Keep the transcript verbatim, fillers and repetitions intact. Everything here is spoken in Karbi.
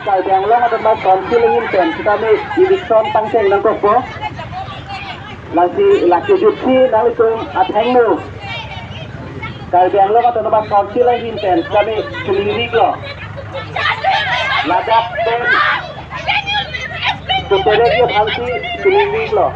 Karbi Anglong Autonomous Council ahin pen sitame eviction pangcheng nangkokpo. Lasi lake jutsi nanglitum athengno Karbi Anglong Autonomous Council ahin pen sitame chiningri-iklo. Ladak pen keterek aphansi chiningri-iklo.